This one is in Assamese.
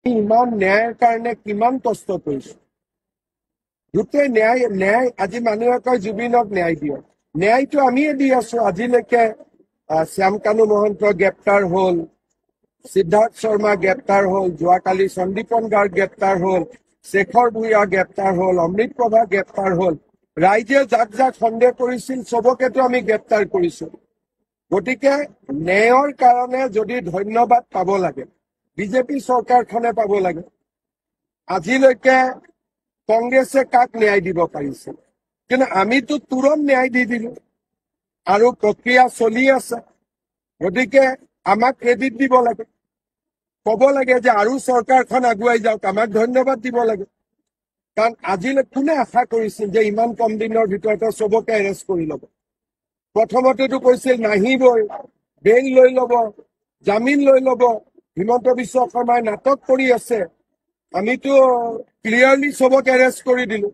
ইমান ন্যায়ৰ কাৰণে কিমান কষ্ট কৰিছো। গোটেই ন্যায় ন্যায় আজি মানুহে কয় জুবিনক ন্যায় দিয়ক, ন্যায়টো আমিয়ে দি আছো। আজিলৈকে শ্যামকানু মহন্ত গ্ৰেপ্তাৰ হ'ল, সিদ্ধাৰ্থ শৰ্মা গ্ৰেপ্তাৰ হ'ল, যোৱাকালি সন্দীপন গাৰ্গ গ্ৰেপ্তাৰ হ'ল, শেখৰ ভূঞা গ্ৰেপ্তাৰ হ'ল, অমৃত প্ৰভা গ্ৰেপ্তাৰ হ'ল। ৰাইজে যাক যাক সন্দেহ কৰিছিল চবকেতো আমি গ্ৰেপ্তাৰ কৰিছো। গতিকে ন্যায়ৰ কাৰণে যদি ধন্যবাদ পাব লাগে, বিজেপি চৰকাৰখনে পাব লাগে। আজিলৈকে কংগ্ৰেছে কাক ন্যায় দিব পাৰিছে? কিন্তু আমিতো তুৰন্ত ন্যায় দি দিলো আৰু প্ৰক্ৰিয়া চলি আছে। গতিকে আমাক ক্ৰেডিট দিব লাগে, ক'ব লাগে যে আৰু চৰকাৰখন আগুৱাই যাওক, আমাক ধন্যবাদ দিব লাগে। কাৰণ আজিলৈ কোনে আশা কৰিছিল যে ইমান কম দিনৰ ভিতৰতে চবকে এৰেষ্ট কৰি ল'ব? প্ৰথমতেতো কৈছিল নাহিবই, বেইল লৈ ল'ব, জামিন লৈ ল'ব। হিমন্ত বিশ্ব শৰ্মাই নাটক কৰি আছে। আমিতো ক্লিয়াৰলি চবকে এৰেষ্ট কৰি দিলো।